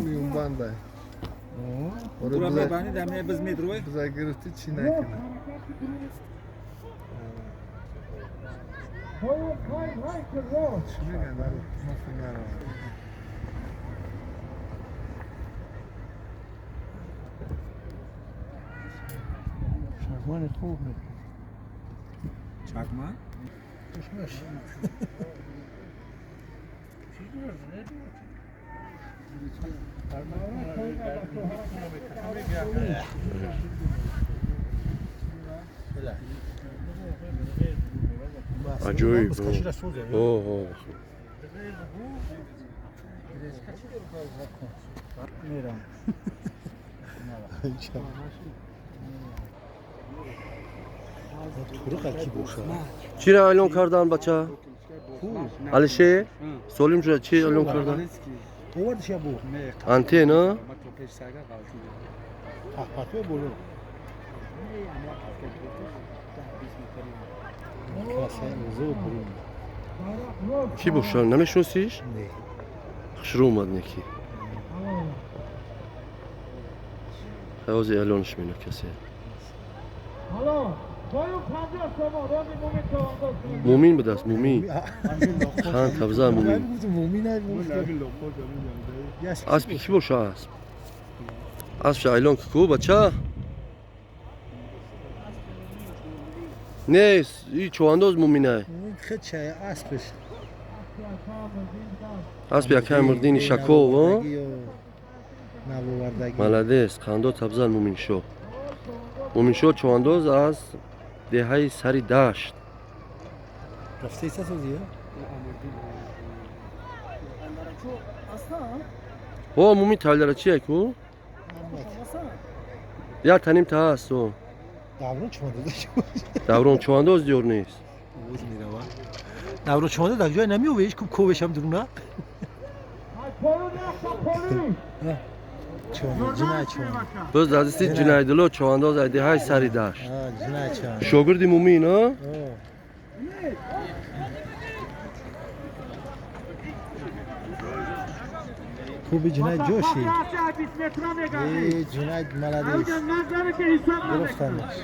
Миюнбандай. Биза гирифти чӣ накунад. Чӣ мегӯянд? Чакмани хуб мекунад. Чакман? Аҷоиб. О, чиро эълон кардан, бача? Алишер солим шуда, чи эълон кардан? Антена. Ки боша, намешиносиш? Хушрӯ омад неки. Ҳози эълонш мена касе. Мумин будааст, мумин. Хан табза мумин. Аспи ки боша асп? Аспша эълон ку, бача? Не, и чӯандоз муминай. Аспи акай Мурдини Шаков, молодец, қандо табзан Муминшо. Муминшо чӯандоз аз деҳаи Сари Дашт. О, Мумин талдара чия ку? Як таним та ҳаст, о. Даврон чӯандоз диёр нест. Даврон чӯандоз дар ҷой намеовеш, ку ковешам дуруна. Боз дастисти Ҷунайдулло чӯандоз аз деҳаи Сари Дашт. Шогирди Мумин, а? Куби Ҷунайд ҷоши. Ҷунайд молодец. Гирифтанаш.